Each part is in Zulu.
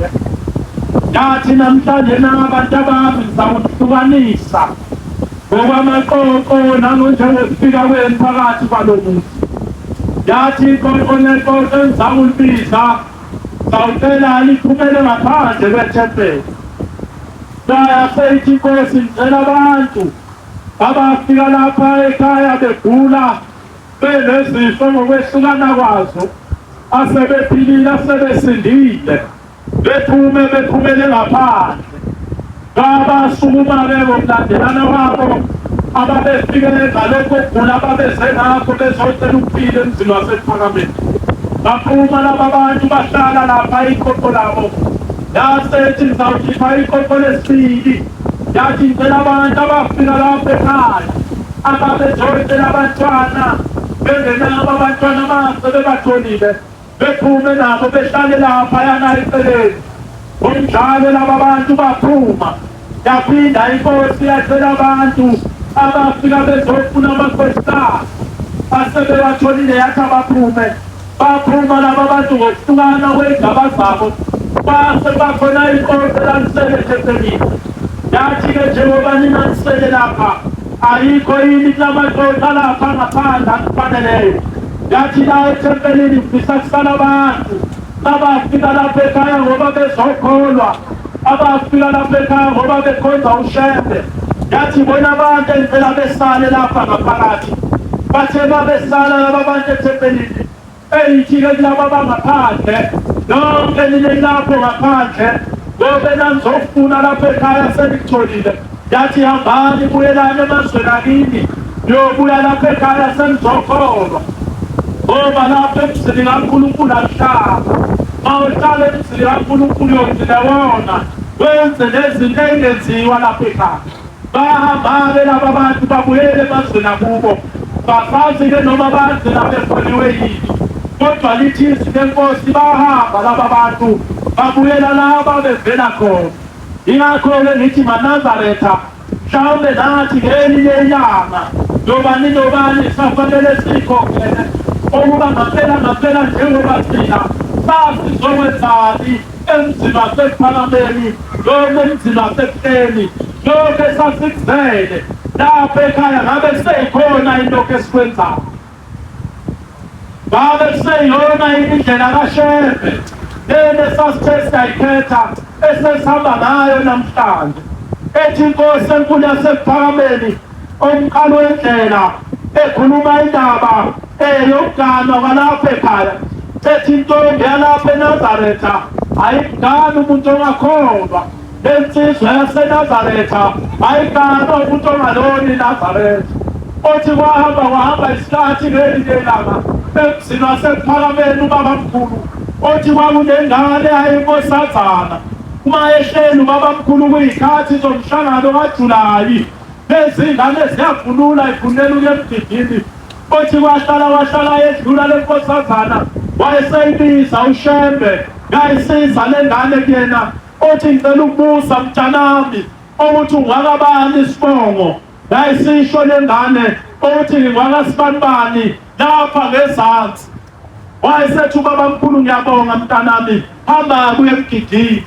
kaShembe. Yathi namhlanje nabantu abami ngizawuhlukanisa ngokwamaqoqo nangonjengokufika kwenu phakathi kwalo muzi. Yathi iqoqo neqoqo engizakulibiza ngizawucela liphumele ngaphandle kwethempeli. Yaseyithi inkosi ngicela abantu abafika lapha ekhaya begula benezifo ngokwehlukana kwazo asebephilile asebesindile bephume bephumele ngaphandle babasukuma-ke ngokulandelana kwabo ababefike ngalokho kugula ababeze ngakho bezocela ukuphila emzini wasekuphakameni baphuma laba bantu bahlala lapha iqoqo labo yasethi ngizawukhipha iqoqo lesibili yathi ngicela abantu abafika lapha ekhaya ababezocela abantwana bengenabo abantwana mase bebatholile bephume nabo behlale laphayana eceleni ngokunjalo laba bantu baphuma yaphinda inkosi yacela abantu abafika bezofuna amakhosikazi asebewatholile yathi abaphume baphuma laba bantu ngokuhlukana kwey'ndaba zabo base bakhona inkosi elalisele ethempelini yathi-ke njengoba nina nisele lapha ayikho yini kulamaqoqa lapha ngaphandle akufaneleyo Yathi la ethempelini ngifisa kusala abantu abafika lapha ekhaya ngoba bezokholwa, abafika lapha ekhaya ngoba bekhonza uShembe. Yathi bona abantu engicela besale lapha ngaphakathi. Bathe babesala laba bantu ethempelini, eyithi-ke kulaba abangaphandle, nonke nine lapho ngaphandle ngoba nanizofuna lapha ekhaya senikutholile. Yathi hambani buyelani emazweni akini niyobuya lapha ekhaya senizokholwa ngoba lapha emzini kaNkulunkulu akuhlala mawuhlala emzini kaNkulunkulu uyogcina wona wenze nezinto ey'ngenziwa lapha ekhaya bayahamba-ke laba bantu babuyele emazweni akubo basazi-ke noma bagcina bekholiwe yini kodwa lithi izwi lenkosi bahamba laba bantu babuyela la babevela khona Ingakho-ke ngithi maNazaretha, mhlawumbe nathi ngelinye ilanga nobani nobani safanele siyikhokhele ukuba ngampela ngampela njengoba thina sasizokwenzani emzini wasekuphakameni noma emzini wasebuhleni lokho esasikuzele lapha ekhaya ngabe seyikhona into esikwenzayo Ngabe kuseyiyona indlela kaShembe lena esasithe siyayikhetha esesihamba ngayo namhlanje ethi inkosi enkulu yasekuphakameni omqalo wendlela ekhuluma indaba eyokuganwa kwalapha ekhaya ethi intombi yalapha eNazaretha ayigani umuntu ongakholwa Lensizwa yaseNazaretha ayiganwa umuntu ongalona iNazaretha. Othi kwahamba kwahamba isikhathi ngelinye ilanga emzini wasekuphakameni ubabamkhulu othi kwakunengane ayinkosazana uma ehleli ubabamkhulu kuyikhathi zomhlangano kaJulayi lezi ngane ziyavunula ivunela ukuya emgidini othi kwahlala wahlala yedlula le nkosazana wayeseyibiza uShembe yayisiza le ngane kuyena othi ngicela ukubuza mntanami ukuthi ungakabani isibongo yayisisho lengane ukuthi ngingwakasibanibani lapha ngezansi wayesethi ubabamkhulu ngiyabonga mntanami hamba kuye emgidini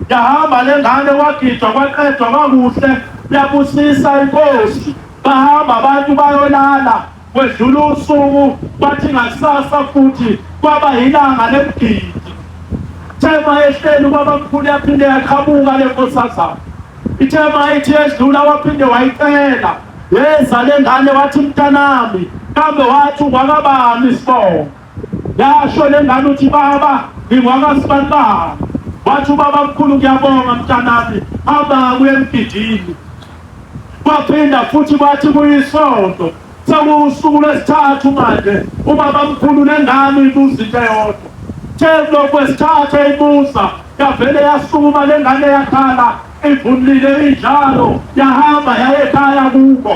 yahamba lengane kwagidwa kwaqedwa kwakuhle yabusisa inkosi bahamba abantu bayolala kwedlula usuku kwathi ngakusasa futhi kwaba yilanga lemgidi thema ehleli ubabamkhulu yaphinde yaqhamuka le nkosazana ithema ithi edlula waphinde wayicela yeza le ngane wathi mntanami kambe wathi ungwakabani isibongo yasho le ngane uthi baba ngingwakasibanibani wathi ubaba mkhulu ngiyabonga mntanami hamba kuye emgidini Kwaphinda futhi kwathi kuyisonto sekuwusuku lwesithathu manje ubaba mkhulu nengane ibuza into eyodwa. The lokhu kwesithathu eyibuza yavele yasukuma lengane yakhala ivunulile injalo yahamba yaye ekhaya kubo.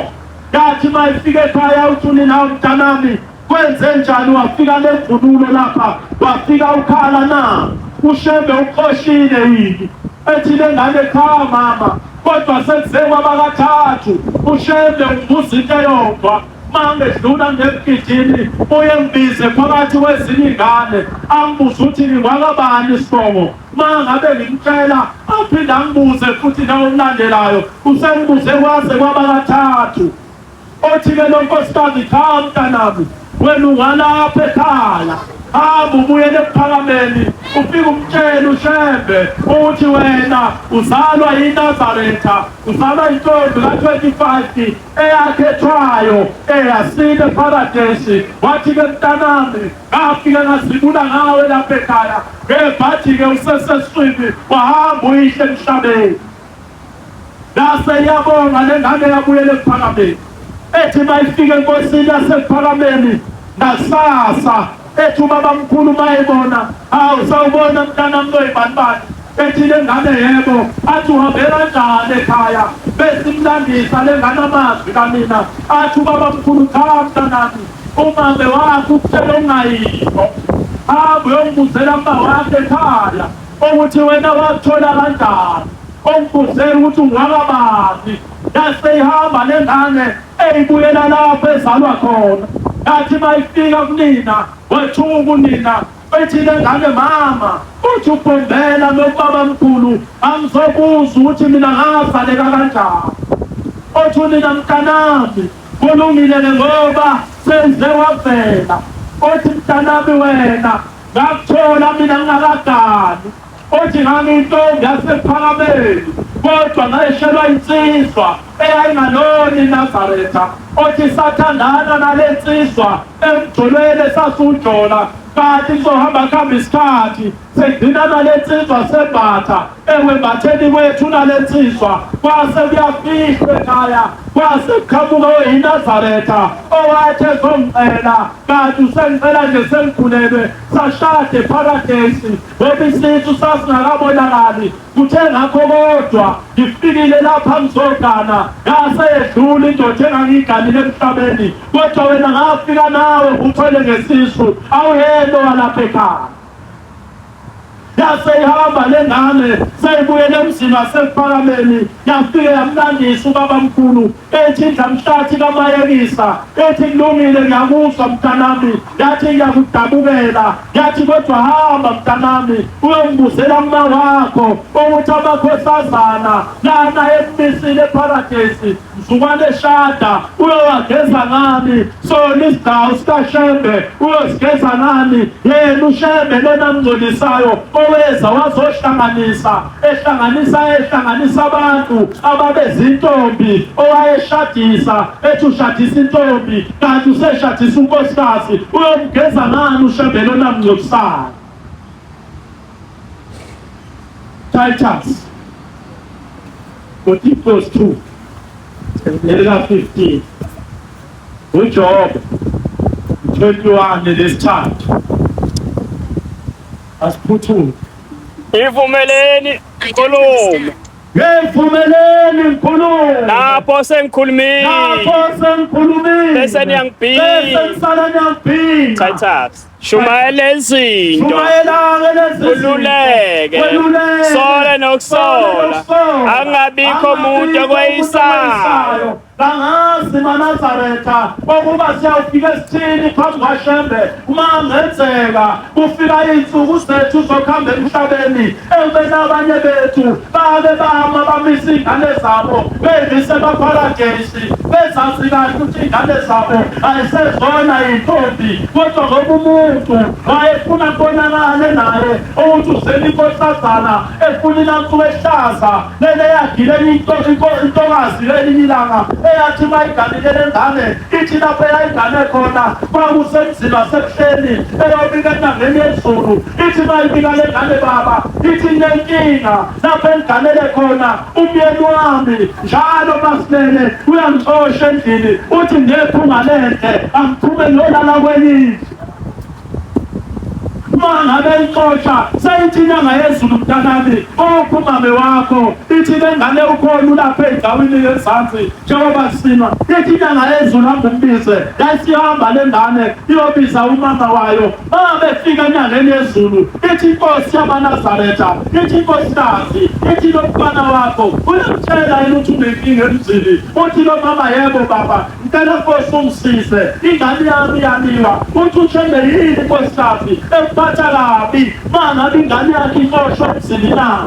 Yathi uma ifika ekhaya uthi unina mntanami Kwenze njani wafika lemvunulo lapha wafika ukhala na uShembe uxoshile yini ethi lengane cha mama kodwa sekuze kwabakathathu uShembe umbuza into eyodwa. Mangedlula ngemgidini uye ngibize phakathi kwezinye iy'ngane angibuze ukuthi ngingwakabani isibongo. Mangabe ngimtshela aphinde angibuze futhi nangokulandelayo usengibuze kwaze kwaba kathathu. Othi-ke lo nkosikazi, cha mntanami, wena ungalapha ekhaya, hamba ubuyele ekuphakameni, ufike umtshele uShembe ukuthi wena uzalwa yiNazaretha, uzalwa intombi ka-25 eyakhethwayo eyasile ePharadesi. Wathi-ke mntanami, ngafike ngazibula ngawe lapha ekhaya, ngebhathi-ke useseswini, wahamba uyihle emhlabeni. Yase iyabonga le ngane yabuyela ekuphakameni. Ethi mayifika enkosini yasekuphakameni ngakusasa ethi ubabamkhulu mayebona, hawu sawubona mntanami loyibanibani. Ethi le ngane yebo, athi uhambe kanjani ekhaya bese imlandisa le ngane amazwi kanina. Athi ubabamkhulu cha mntanami, umame wakho ukutshela ongayikho. Hamba uyongibuzela uma wakhe ekhaya ukuthi wena wakuthola kanjani. Ongibuzela ukuthi ungakabani yase ihamba le ngane eyibuyela lapho ezalwa khona yathi mayifika kunina wethuka kunina ethi le ngane mama uthi ubhombela nobaba mkhulu angizobuza ukuthi mina ngazaleka kanjani othi unina mntanami kulungile-ke ngoba senze wavela othi mntanami wena ngakuthola mina ngingakagani Othi ngangiyintombi yasePhakameni kodwa ngayeshelwa insizwa eyayingalona iNazaretha. Othi sathandana nale nsizwa emjolweni esasujola kanti kuzohamba kuhamba isikhathi segcina nale nsizwa sembatha ekwembatheni kwethu nale nsizwa kwase kuyafihlwa ekhaya kwase kuqhamuka oyiNazaretha owathi ezongicela kanti usengicela nje sengikhulelwe sashada epharadesi Ngoba isisu sasingakabonakali kuthe ngakho kodwa ngifikile lapha ngizogana ngase yedlula indoda engangiyiganile emhlabeni kodwa wena ngafika nawe uthwele ngesisu awuyena owalapha ekhaya yase ihamba le ngane seyibuyele emzini wasekuphakameni yafike yamlandisa ubabamkhulu ethi indlamhlathi kamayekisa ethi kulungile ngiyakuzwa mntanami yathi ngiyakudabukela yathi kodwa hamba mntanami uyongibuzela kuma wakho ukuthi amakhosazana lana emmisile epharadesi mzukwane eshada uyowageza ngani sona isigcawu sikaShembe uyosigeza ngani yena uShembe lona mngcolisayo oweza wazohlanganisa ehlanganisa ehlanganisa abantu ababezintombi owayeshadisa ethi ushadisa intombi kanti useshadisa unkosikazi uyomgeza ngani uShembe lona mngcolisayo Titus 14 2 elika 15 uJobe 21 lesithathu asiphuthume Ivumeleni ngikhulume. Ngivumeleni ngikhulume. Lapho sengikhulumile. Lapho sengikhulumile. Bese niyangibhinca. Bese nisala niyangibhinca. Titus. Shumayela izinto. Shumayela lezi zinto. Ululeke. Weluleke. Sole nokusola. Angabikho umuntu okweyisayo. Kangazi maNazaretha ukuba siyawufika esithini phambi kwaShembe uma ngenzeka kufika iy'nsuku zethu zokuhamba emhlabeni ekubeni abanye bethu bake bama bamisa iy'ngane zabo beyimise emapharadesi bezazi kahle ukuthi iy'ngane zabo ayisezona yintombi kodwa ngoba umuntu wayefuna kubonakale naye ukuthi uzela inkosazana efuna inansuku ehlaza lele yagile intokazi lelinye ilanga eyathi uma iganile le ngane ithi lapho eyayigane khona kwakusemzini wasebuhleni eyobika enyangeni yezulu ithi uma ibika le ngane baba ithi inenkinga lapho engiganele khona umyeni wami njalo masilele uyangixosha endlini uthi ngephunga lenhle angiphume ngiyolala kwenye indlu. Uma ngabe ixosha seyithi inyanga yezulu mntanami ophi umame wakho ithi le ngane ukhona ulapha ey'ndaweni yezansi njengoba sinwa ithi inyanga yezulu hamba umbize yayisihamba le ngane iyobiza umama wayo uma befika enyangeni yezulu ithi inkosi yamanazaretha ithi inkosikazi ithi lo mfana wakho uyamtshela yini ukuthi unenkinga emzini uthi lo mama yebo baba Ngicela Nkosi ungisize ingane yami yaliwa uthi uthembe yini nkosikazi ekuphatha kabi uma ngabe ingane yakhe ixoshwe emzini na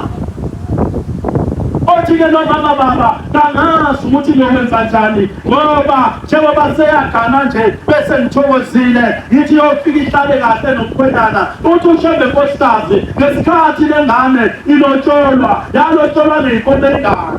othi-ke lo mama baba kangazi ukuthi ngiyokwenza njani ngoba njengoba seyagana nje bese ngithokozile ngithi yofika ihlale kahle nomkhwenyana uthi ushembe nkosikazi ngesikhathi le ngane ilotsholwa yalotsholwa ngeyinkomo engane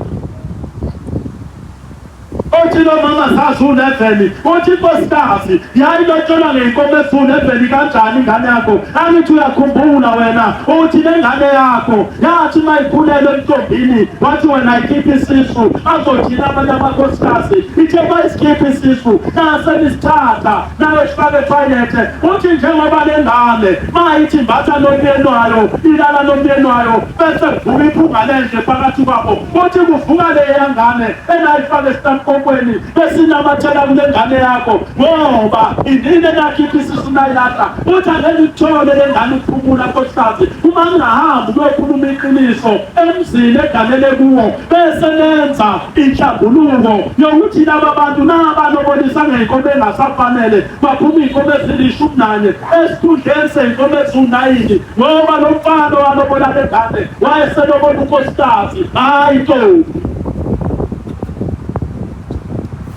Othi lo mama zazi uleveli, uthi inkosikazi yayilotsholwa ngenkomo eziwuleveli kanjani ingane yakho? Angithi uyakhumbula wena uthi le ngane yakho yathi uma ikhulelwe emntombini wathi wena ayikhiphe isisu azothina abanye amakhosikazi ithe uma isikhiphe isisu nase nisithatha nayo sifake ethoyilethe uthi njengoba le ngane uma ithi imbatha nomyeni wayo ilala nomyeni wayo bese kuvuka iphunga lendle phakathi kwabo uthi kuvuka leya ngane enayifaka esitamkokweni besinamathela kule ngane yakho ngoba inini enakhipha isisu nayilahla uthi angeke ikuthole le ngane ukuphumula nkosikazi uma ngingahambi kuyokhuluma iqiniso emzini eganele kuwo bese nenza inhlambuluko yokuthi laba bantu nabalobolisa ngey'nkomo engasafanele baphuma iy'nkomo ezilishumi nanye esikhundleni sey'nkomo eziwunayini ngoba lo mfana owalobola le ngane wayeselobola unkosikazi hhayi intombi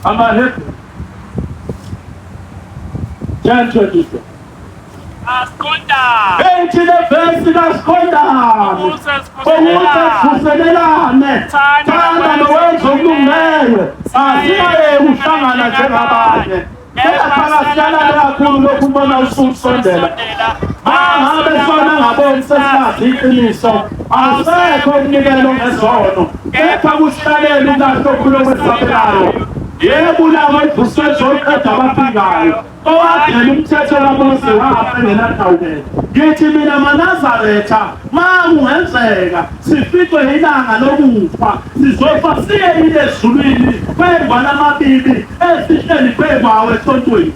amaHebheru 10:24 Asiqondane. Ethi le vesi kasiqondane. Ukuze Ukuze sivuselelane. Thanda nowenza okulungileyo. Asingayeki ukuhlangana njengabanye. Kepha kasiyalale kakhulu lokhu ubona ususondela. Mangabe sona ngaboni sesilazi iqiniso, awusekho umnikelo ngezono. Kepha kuhlalele ulahlo okukhulu okwesabekayo. Yebo labo elivuswe ezoqeda abafikayo. Owadela umthetho kaMose wafa engenadawukela. Ngithi mina maNazaretha, ma kungenzeka sificwe ilanga lokufa, sizofa siye yini ezulwini kwengwana amabibi esihleli phezu esontweni.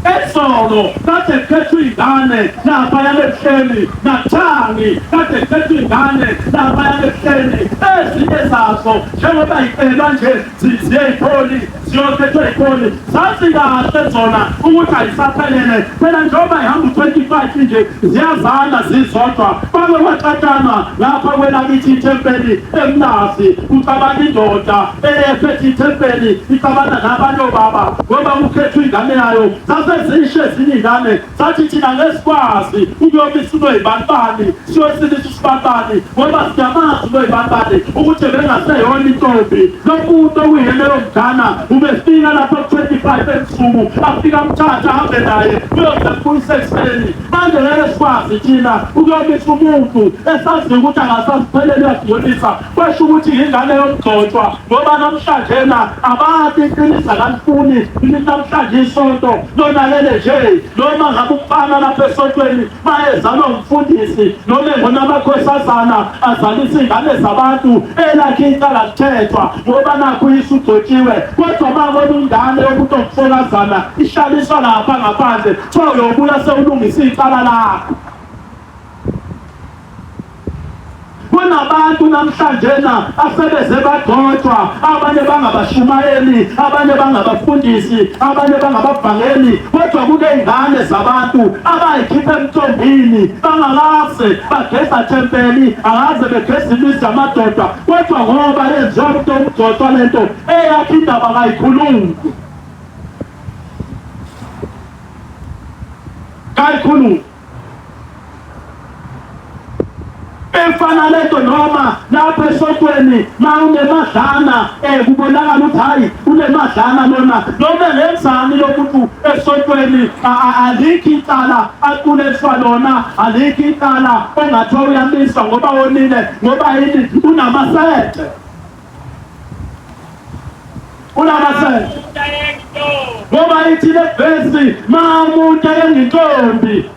Esolo kade kukhethwa iy'ngane laphayana ebuhleni nathangi kade kukhethwa iy'ngane laphayana ebuhleni ezinye zazo njengoba yicelwa nje ziyeyipholi ziyokhethwa yipholi zazi kahle zona ukuthi ayisaphelele phela njengoba ihamba u-25 nje ziyazana zizodwa bake kwaxatshana lapha kwelakithi ithempeli emlazi kuxabana indoda eyephethe ithempeli ixabana nabanye obaba ngoba kukhethwa ingane yayo zase zishe ezinye iy'ngane sathi thina ngesikwazi ukuyomisa unoyibanibani siyosilisa usibanibani ngoba siyamazi unoyibanibani ukuthi bengaseyona intombi lo muntu okuyena yomgana ubefika lapha ku-25 ebusuku afika amthatha ahambe naye uyoze kubuyisa ekuseni manje ngeke sikwazi thina ukuyomisa umuntu esaziyo ukuthi angasasipheleli uyasingcolisa kwesho ukuthi yingane yomgxotshwa ngoba namhlanje na abantu iqiniso akalifuni namhlanje isonto lonakele nje noma ngabe umfana lapha esontweni bayezalwa umfundisi noma engona amakhosazana azalisa iy'ngane zabantu elakhe icala lithethwa ngoba nakho uyise ugcotshiwe kodwa babona ingane yomuntu omfokazana ihlaliswa lapha ngaphandle kuthiwa uyobuya sewulungisa icala lakho Kunabantu namhlanje na asebeze bagcotshwa, abanye bangabashumayeli, abanye bangabafundisi, abanye bangabavangeli, kodwa kuney'ngane zabantu abayikhipha emthombini bangakaze bageza thempeli, akaze begeza imizi yamadoda, kodwa ngoba yenziwa umuntu omgcotshwa lento eyakhe indaba kayikhulumi. Kayikhulumi. Efana lento noma lapha esontweni ma unemadlana kubonakala ukuthi hayi unemadlana lona noma ngenzani lomuntu esontweni alikho icala aqulethwa lona alikho icala ongathiwa uyamiswa ngoba wonile ngoba yini unamasete. Unamasende ngoba ithi le vesi mamuntu ayengintombi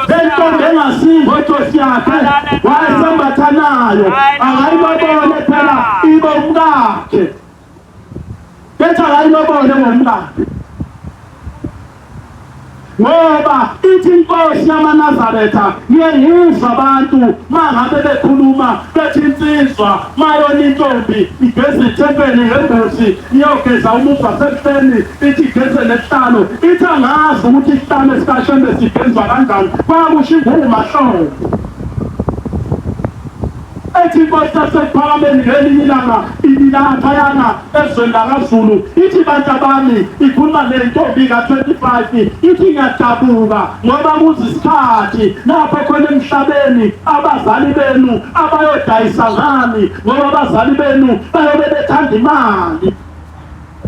lentombi engasingodosi yakhe wayesembatha nayo akayilobole phela ibe umkakhe bethi akayilobole ngomkakhe ngoba ithi inkosi yamaNazaretha ngiye ngizwa abantu mangabe bekhuluma bethi insizwa mayona intombi igeza ithempeli ngembuzi iyogeza umuzi wasekuseni ithi igeze nesihlalo ithi angazi ukuthi isihlalo esikashembe sigezwa kanjani kwakusho ingumahlombe ethi inkosi yasekuphakameni ngelinye ilanga ibilaphayana ezweni lakaZulu ithi bantu abami ikhuluma nentombi ka-25 ithi ngiyadabuka ngoba kuza isikhathi lapho khona emhlabeni abazali benu abayodayisa ngani ngoba abazali benu bayobe bethanda imali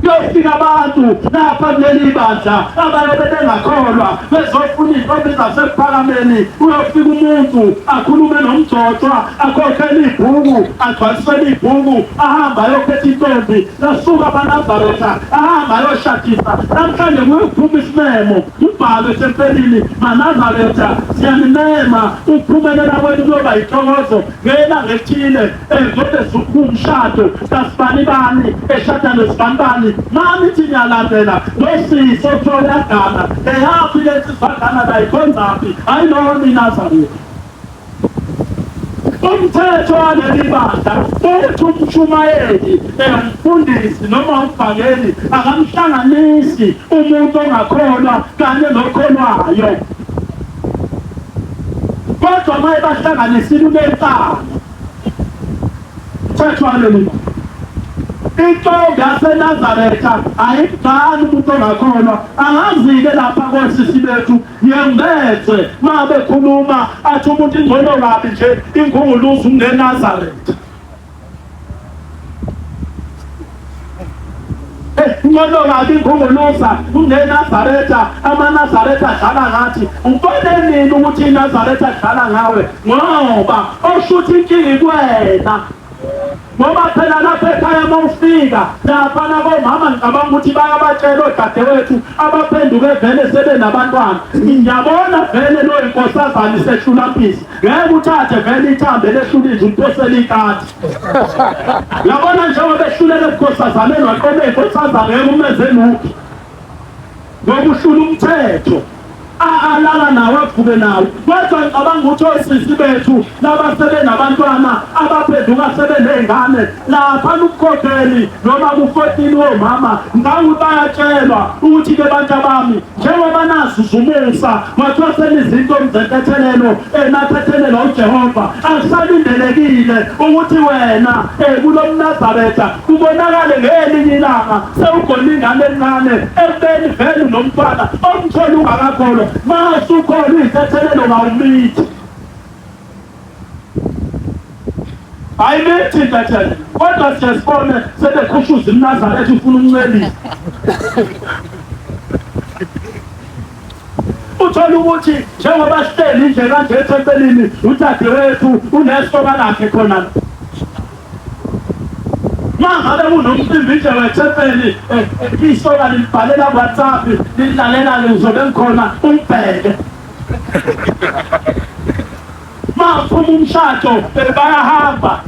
Kuyofika abantu lapha kuleli bandla abayobe bengakholwa bezofuna iy'ntombi zasekuphakameni. Uyofika umuntu akhulume nomgcotshwa akhokhele ibhuku agcwalisele ibhuku ahambe ayokhetha intombi lasuka abanazaretha ahambe ayoshadisa. Namhlanje kuyophuma isimemo kubhalwe ethempelini manazaretha siyanimema ukuphumelela kwenu kuyoba yintokozo ngelanga elithile ezobe umshado kasibanibani eshada nesibanibani nami ithi ngiyalandela losisi othiwa uyagana eyaphi le nsizwa agana nayo ikhonzaphi hayi lona iNazaretha umthetho waleli bandla uthi umshumayeli umfundisi noma umvangeli akamhlanganisi umuntu ongakholwa kanye nokholwayo kodwa uma ebahlanganisile unecala mthetho waleli intombi yaseNazaretha ayimgani umuntu ongakholwa angazi-ke lapha kosisi bethu ngiyengibezwe uma bekhuluma athi umuntu ingcono kabi nje ingunguluza ungeNazaretha Ngcono kabi ingunguluza kuneNazaretha, amaNazaretha adlala ngathi. Ubone nini ukuthi iNazaretha adlala ngawe? Ngoba osho ukuthi inkinga ikwena. Ngoba phela lapha ekhaya uma ufika laphana komama ngicabanga ukuthi bayabatshela odadewethu abaphenduke vele sebenabantwana. Ngiyabona vele lo inkosazane isehlulaphisi. Ngeke uthathe vele ithambo elehlula inja uliphosele ikati. Yabona njengoba ehluleke ebukhosazaneni waqoma inkosazane ngeke umenze lutho. Ngoba uhlula umthetho. Alala nawo avuke nawo. Kodwa ngicabanga ukuthi osisi bethu laba sebenabantwana abaphenduka sebeney'ngane lapha ubukhokheli noma ku-14 womama ngicabanga ukuthi bayatshelwa ukuthi-ke bantu abami Njengoba nazuza umusa kwathiwa senizintombi zentethelelo enathethelelwa uJehova, akusalindelekile ukuthi wena kulo mNazaretha kubonakale ngelinye ilanga sewugona ingane encane ekubeni vele unomntwana omthola ungakakholwa. Masukholwa izintethelelo kawumithi. Ayimithi intethelelo kodwa siye sibone sebekhushuza iMnazaretha ufuna umncelisa. Uthola ukuthi njengoba sihleli nje kanje ethempelini udadewethu unesoka lakhe khona la. Mangabe kunomcimbi nje wethempeli isoka lilibhalela ku-WhatsApp lilalela-ke ngizobe ngikhona umbheke. Maphuma umshado bayahamba.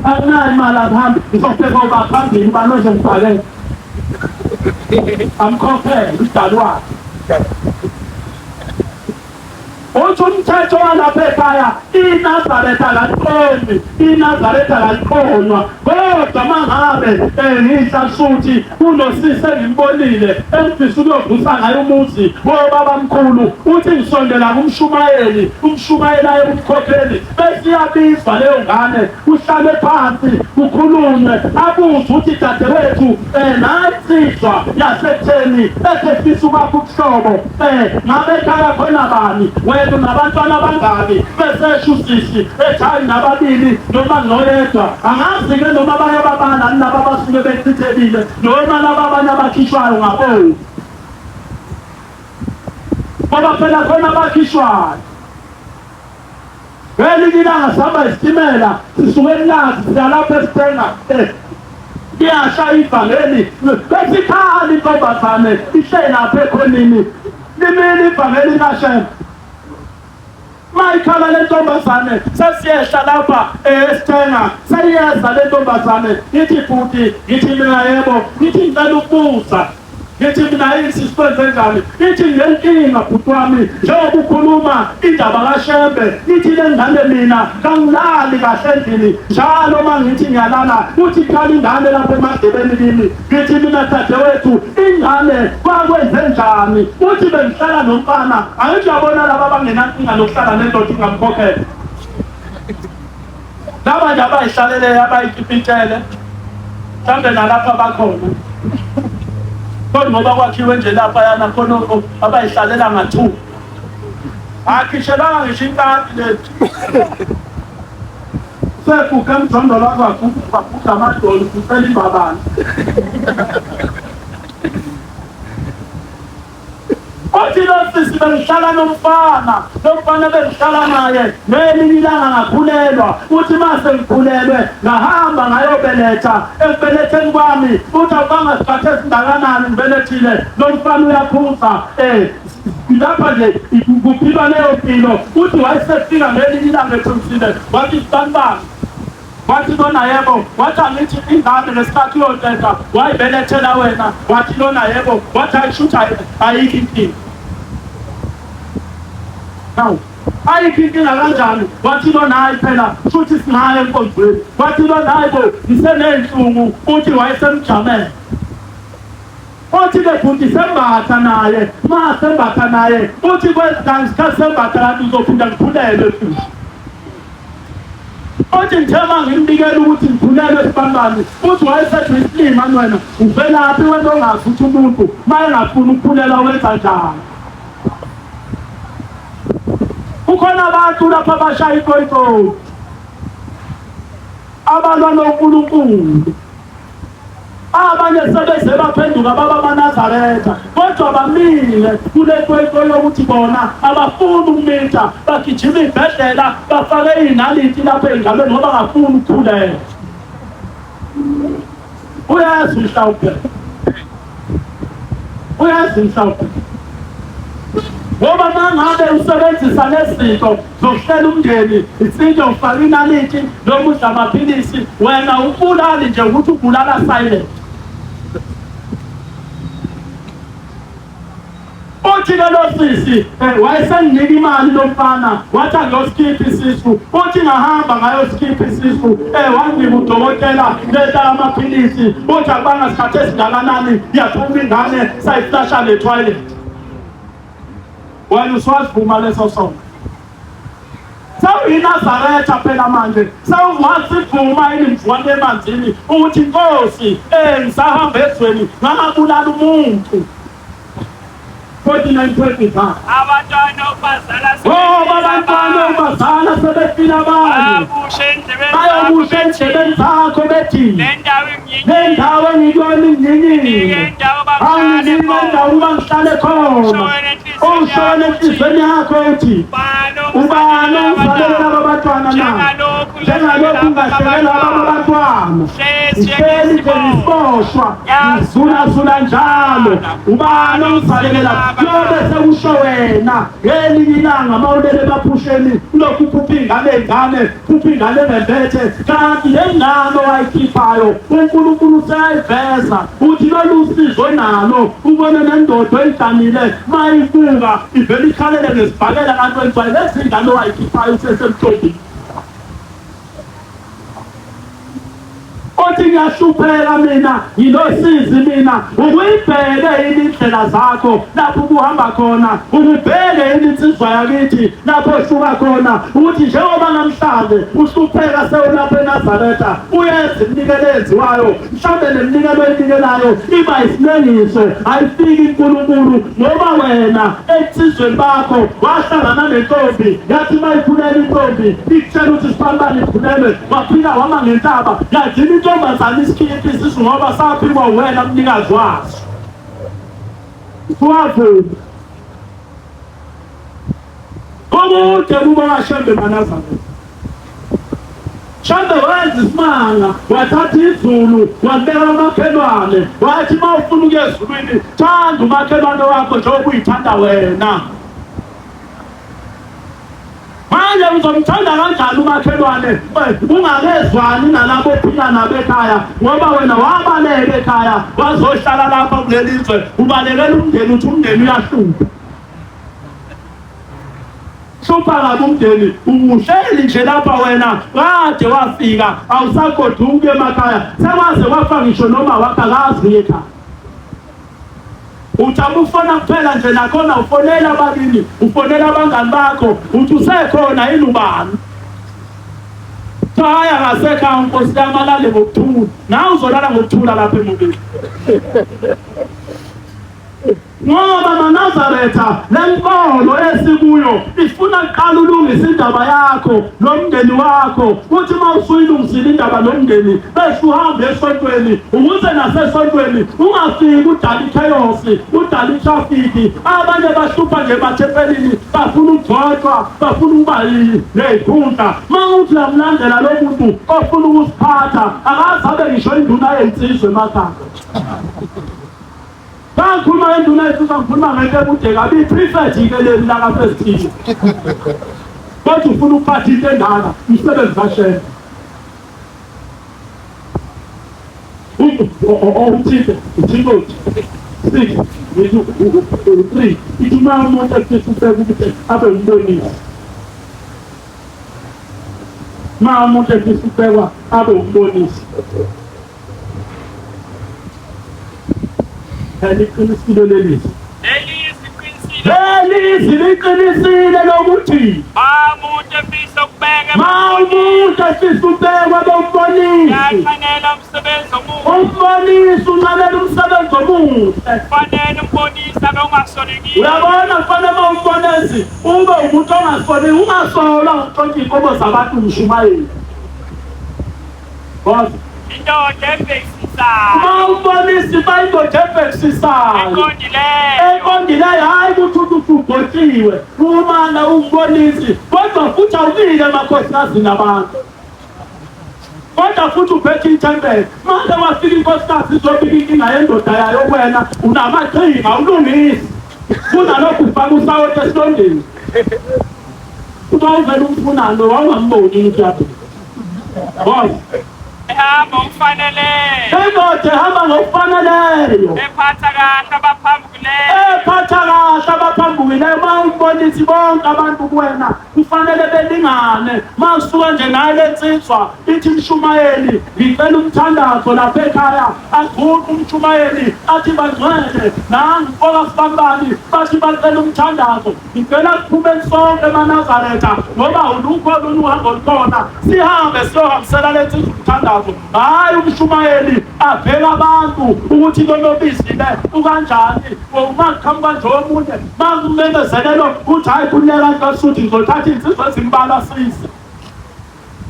Akunayo imali akuhambi ngizobheka oba phambili ubani ozongibhalela. Amkhokhele udali wakhe. Uthi umthetho walapha ekhaya iNazaretha kaliqomi, iNazaretha kaliqonywa. Kodwa mangabe engihla suthi kunosisi engimbonile engifisa ukuyovusa ngaye umuzi wobabamkhulu, uthi ngisondela kumshumayeli, umshumayeli aye kumkhokheli, bese iyabizwa leyo ngane, kuhlalwe phansi, kukhulunywe, abuze ukuthi dadewethu nayi insizwa yasekutheni ethi efisa ukwakha ubuhlobo ngabe ekhaya khona bani wena unabantwana abangaki bese esho usisi ethi hayi nababili noma noyedwa angazi-ke noma bayababala laba abasuke bechithekile noma laba abanye abakhishwayo ngabomvu ngoba phela khona abakhishwayo. Ngelinye ilanga sihamba isitimela sisuke eMlazi siya lapha esithenga liyasha ivangeli besikhala intombazane ihleli lapha ekhonini limile ivangeli likaShembe. Mayikhala le ntombazane sesiyehla lapha esithenga seyiyeza le ntombazane ithi bhuti ngithi mina yebo ngithi ngicela ukubuza ngithi mina yini sikwenze njani ithi ngenkinga bhuti wami njengoba ukhuluma indaba kaShembe ithi le ngane mina kangilali kahle endlini njalo uma ngithi ngiyalala uthi khala ingane lapha emadlebeni kimi ngithi mina dadewethu ingane kwakwenze njani uthi bengihlala nomfana angithi uyabona laba abangenankinga nokuhlala nendoda ingamkhokhela laba nje abayihlaleleyo abayikipitele mhlawumbe nalapha bakhona kodwa ngoba kwakhiwe nje lapha yana khona abayihlalela nga-two akhishelanga ngisho inkabi lethu seguge emjondolo waguga amadolo ucela imbabane Uthi lo sisi bengihlala nomfana, lo mfana bengihlala naye ngelinye ilanga ngakhulelwa. Uthi uma sengikhulelwe ngahamba ngayobeletha. Ekubeletheni kwami uthi awubanga sikhathi esingakanani ngibelethile, lo mfana uyaphuza lapha nje kuphilwa leyo mpilo. Uthi wayesefika ngelinye ilanga eqinisile wathi sibanibani Wathi lona yebo, wathi angithi ingane ngesikhathi uyoteta wayibelethela wena, wathi lona yebo, wathi ayishuthi ayikho inkinga. Hawu, ayikho inkinga kanjani? Wathi lona hayi phela shuthi singayo enkonzweni. Wathi lona hayi bo ngiseney'nhlungu, uthi wayesemjamele. Uthi ke bhuti sembatha naye, ma sembatha naye, uthi kwesikhathi sembatha kanti uzophinda ngikhulelwe futhi. Uthi ngithe uma ngimbikela ukuthi ngikhulelwe esibanibani, uthi wayesethi uyisilima wena, uvelaphi wena ongazi ukuthi umuntu uma engafuni ukukhulelwa wenza njani. Kukhona abantu lapha abashaya ikoyikoyi abalwa noNkulunkulu. Abanye sebeze baphenduka baba amaNazaretha, kodwa bamile kule kwento yokuthi bona abafuni ukumitha, bagijima iy'bhedlela bafake iy'naliti lapha ey'ngalweni ngoba bangafuni ukukhulelwa. Uyazi mhlawumbe, uyazi mhlawumbe ngoba uma ngabe usebenzisa lezinto zokuhlela umndeni isinto ufaka inaliti noma udla amaphilisi wena ubulali nje ukuthi ubulala silent uthi ke lo sisi wayesenginika imali lo mfana wathi angiyosikhipha isisu uthi ngahamba ngayosikhipha isisu wanginika udokotela leta amaphilisi uthi akubanga sikhathi esingakanani yaphuma ingane sayiflasha ne-toilet wena usuwasivuma leso sono sewuyinazaretha phela manje sewungasivuma yini mzwane emanzini ukuthi inkosi ngisahamba ezweni ngangabulala umuntu 49:25 Abantwana okubazala ngoba abantwana okubazala sebefile abanye bayobusha endlebeni zakho bethi le ndawo le ndawo engikuyona inginyinyile anginike indawo ukuba ngihlale khona usho wena enhliziyweni yakho uthi ubani ongizalele laba bantwana na njengalokhu ngahleke laba bantwana ngihleli nje ngisiboshwa ngizulazula njalo ubani ongizalele laba kuyobe sekusho wena ngelinye ilanga uma ulele emaphusheni ulokhu uphupha ingane ingane phupha ingane engembethe kanti le ngane owayikhiphayo uNkulunkulu useyayiveza uthi lolu sizo nalo ubone nendoda oyiganile mayibuka ivele ikhalele ngesibhakela kanti wenziwa lezi ngane owayikhiphayo usesemthombini othi ngiyahlupheka mina ngilosizi mina ukuyibheke yini indlela zakho lapho ubuhamba khona ukubheke yini insizwa yakithi lapho ohluka khona ukuthi njengoba namhlanje uhlupheka sewulapha eNazaretha uyenza iminikelo eyenziwayo mhlawumbe neminikelo eyinikelayo iba isinengiso ayifiki uNkulunkulu ngoba wena ensizweni bakho wahlangana nentombi yathi uma ikhulelwe intombi ikutshela ukuthi sibanibani ikhulelwe waphika wama ngentaba yagcina intombazane isikhipha isisu ngoba saphikwa uwena mnikazi waso wavuma Kokude kuba kaShembe maNazaretha. Shembe wenza isimanga, wathatha izulu walibeka umakhelwane, wathi uma ufuna ukuya ezulwini thanda umakhelwane wakho njengoba uyithanda wena. Manje uzomthanda kanjani umakhelwane ungakezwani nalabo ophila nabo ekhaya, ngoba wena wabaleka ekhaya wazohlala lapha kuleli zwe, ubalekela umndeni, uthi umndeni uyahlupha. Hlupha kabi umndeni, uhleli nje lapha wena kade wafika awusagoduki emakhaya, sekwaze kwafa ngisho noma wakho akazi uye ekhaya. Uthi amufona kuphela nje nakhona ufonela ababili, ufonela abangani bakho, uthi usekhona yini ubani? Cha akasekho nkosi yami alale ngokuthula. Nawe uzolala ngokuthula lapha emubili. Ngoba maNazaretha lenkolo esikuyo ifuna kuqala ulungise indaba yakho nomndeni wakho, uthi uma usuyilungisile indaba nomndeni bese uhambe esontweni, ukuze nasesontweni ungafiki udala ichaos, udala itrafiki. Abanye bahlupha nje emathempelini, bafuna ukugcotshwa, bafuna ukuba ney'khundla. Uma uthi uyamlandela lo muntu ofuna ukusiphatha, akaze abe ngisho induna yensizwa emakhaya. Ngangikhuluma ngenduna yensizwa, ngikhuluma ngento ekude kabi, i-prefect-ke leli lakafesitini. Kodwa ufuna ukuphatha into endala, umsebenzi kaShembe. Uthinte, uThimothi 6, ngithi u-3, ithi uma umuntu efisa ukubeka ukuthi abe umbonisi. Uma umuntu efisa ukubekwa abe umbonisi. Liqinisile leli zwi. Leli zwi liqinisile lokuthi ma umuntu efisa ukubeka ma umuntu efisa ukubekwa bombonisi uyanqanela umsebenzi omuhle. Umbonisi unqanela umsebenzi omuhle. Kufanele umbonisi abe ungasolekile. Uyabona, kufanele uma umbonisi ube umuntu ongasoleki, ungasolwa ngokuntshontsha iy'nkomo zabantu mshumayeli. Boss. Indoda ebhekisisayo. Uma umbonisi ba indoda ebhekisisayo. Eqondileyo. Eqondileyo, hayi ukuthi uthi ugcotshiwe. Uma na umbonisi, kodwa futhi awubike emakhosikazi nabantu. Kodwa futhi uphethe ithempeli. Manje wafika inkosikazi izobika inkinga yendoda yayo kuwena, unamaqhinga, ulungisi. Kunalokhu ufaka usawoti esilondeni. Uba uvele umfunani wawungamboni ukuthi uyaphi. Boss. Ehamba ngokufaneleyo. Indoda ehamba ngokufaneleyo. Ephatha kahle abaphambukileyo. Ephatha kahle abaphambukileyo. Uma umbonisi bonke abantu kuwena kufanele belingane. Uma usuka nje naye le nsizwa ithi mshumayeli ngicela umthandazo lapha ekhaya, aguqe umshumayeli athi bangcwele nangu mfoka sibambani bathi bacela umthandazo. Ngicela siphume sonke emaNazaretha ngoba ulukho olunye uhambo olukhona, sihambe siyohambisela le nsizwa umthandazo. Hhayi umshumayeli abheke abantu ukuthi lonobizile ukanjani, uma kuqhamuka nje omunye makumemezelelo uthi hhayi khululeka ntosuthi ngizothatha iy'nsizwa ezimbalwa size.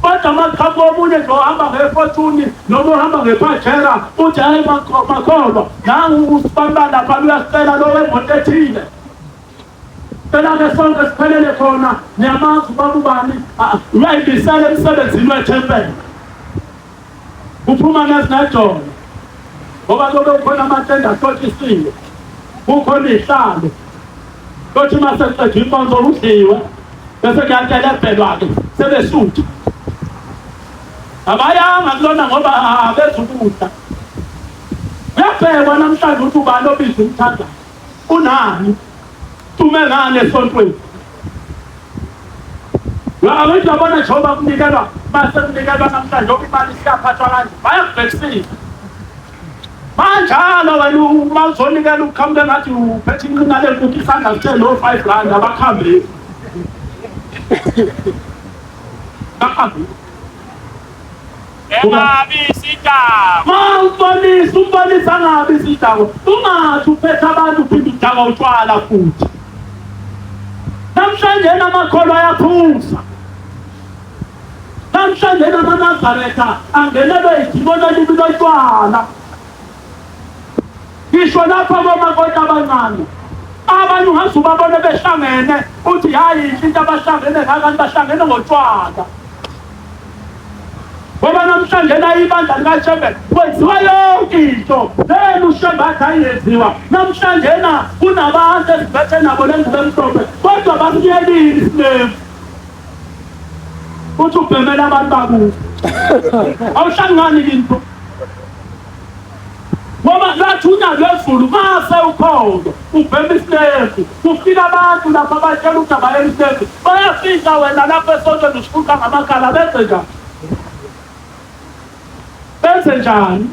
Kodwa uma kuqhamuka omunye nje ohamba ngeFortune noma ohamba ngePajera uthi hhayi makholwa nangu usibambani lapha uyasicela lo wemoto ethile. Phela-ke sonke siphelele khona, niyamazi ubaba ubani, uyayibisela emsebenzini wethempeli. Kuphuma nezinejolo ngoba kuyobe kukhona amatende ahlotshisiwe, kukhona iy'hlalo. Kothi uma sekuqedwa inkonzo kudliwe bese kuyatelebhelwa-ke sebesutha. Abayanga kulona ngoba abezukudla. Kuyabhekwa namhlanje ukuthi ubani obiza umthandazo. Unani? Tume ngani esontweni? Angithi uyabona njengoba kunikelwa mase kunikelwa namhlanje ngoba imali isiyaphathwa kanje bayakubhekisisa. Manjalo wena uma uzonikela uqhamuke ngathi uphethe inqina lenkukhu isandla sithe no 5 rand abakuhambeli. Bakuhambeli. Engabi isidakwa. Ma umbonisi, umbonisi angabi isidakwa. Ungathi uphethe abantu uphinde udakwa utshwala futhi. Namhlanje namakholwa ayaphuza. Namhlanje namaNazaretha angenelwe idimoni elibi lotshwala. Ngisho lapha komakoti abancane abanye ungaze ubabone behlangene uthi hayi into abahlangene ngakanti bahlangene ngotshwala. Ngoba namhlanje la ibandla likaShembe kwenziwa yonke into lena uShembe athi ayenziwa. Namhlanje na kunabantu esibethe nabo le ngubo emhlophe kodwa basiyekile isinemfu. Uthi ubhemela abantu bakubo. Awuhlangani kini pho. Ngoba lathi unyaka lwezulu mase ukhona ubhema isinemfu kufika abantu lapha batshela ukuthi abayela isinemfu bayafika wena lapho esontweni usifuqa ngamakhala benze njani benze njani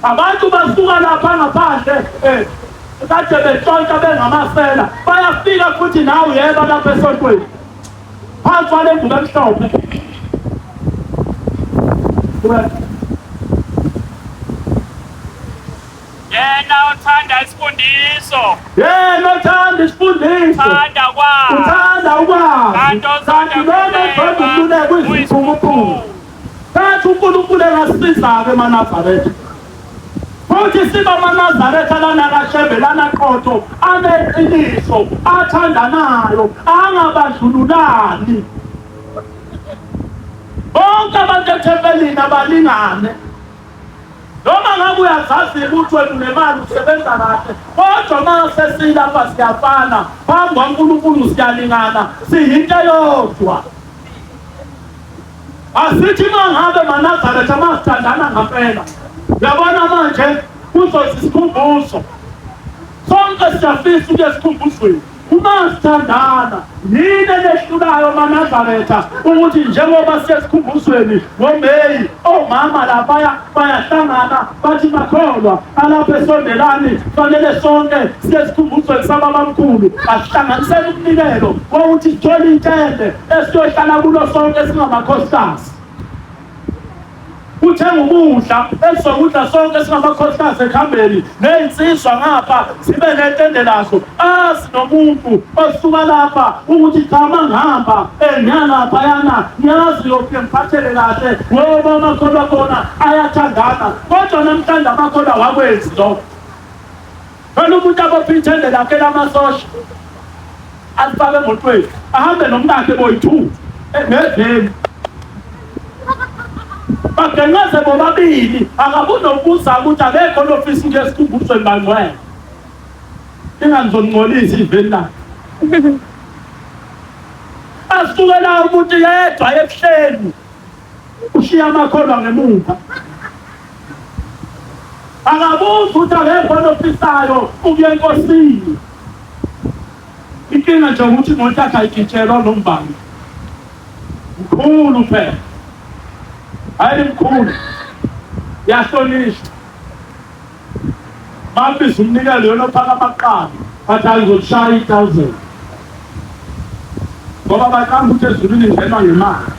abantu basuka lapha ngaphandle eh kade betshontsha bengamasela bayafika futhi nawe uyeba lapha esontweni phansi kwale ngubo emhlophe Yena othanda isifundiso. Yena othanda isifundiso. Uthanda ukwazi. Uthanda ukwazi. Kanti ozonda Kanti lona ozonda ukululekwa uyiziphukuphuku. Kanti uNkulunkulu engasiza-ke emaNazaretha. Futhi siba amaNazaretha lana kaShembe lana qotho aneqiniso athandanayo angabandlululani. Bonke abantu ethempelini abalingane. Noma ngabe uyazazi ukuthi wena unemali usebenza kahle kodwa uma sesilapha siyafana phambi kwaNkulunkulu siyalingana siyinto eyodwa. Asithi uma ngabe maNazaretha masithandana ngampela. Uyabona manje kuzothi isikhumbuzo. Sonke siyafisa ukuya esikhumbuzweni. Uma sithandana yini enehlulayo maNazaretha ukuthi njengoba siye esikhumbuzweni ngoMeyi omama laphaya bayahlangana bathi makholwa alapha esondelani fanele sonke siye esikhumbuzweni sababamkhulu asihlanganisele umnikelo wokuthi sithole itende esiyohlala kulo sonke singamakhosikazi kuthenga ukudla esizokudla sonke singamakhosikazi ekuhambeni ney'nsizwa ngapha zibe netende lazo azi nomuntu osuka lapha ukuthi cha uma ngihamba engiyalaphayana ngiyazi yofike ngiphathele kahle ngoba amakholwa khona ayathandana kodwa namhlanje amakholwa awakwenzi lokho phela umuntu abophe ithende lakhe lamasosha alifake emotweni ahambe nomkakhe boyi-two ngeveni bagenqeze bobabili akabunokuza ukuthi akekho lofisa ukuya esikhumbuzweni bangcwele ingangizongcolisa iveni lakhe asukela umuntu yedwa ebuhleni ushiya amakholwa ngemuva akabuzi ukuthi akekho ofisayo ukuya enkosini inkinga nje ukuthi imoto yakhe ayigitshelwa nombangi mkhulu phela hayi mkhulu yahlonishwa Bambiza umnikelo yona ophakama kuqala bathi hayi ngizokushaya i-thousand ngoba baqamba ukuthi ezulwini ngenwa ngemali.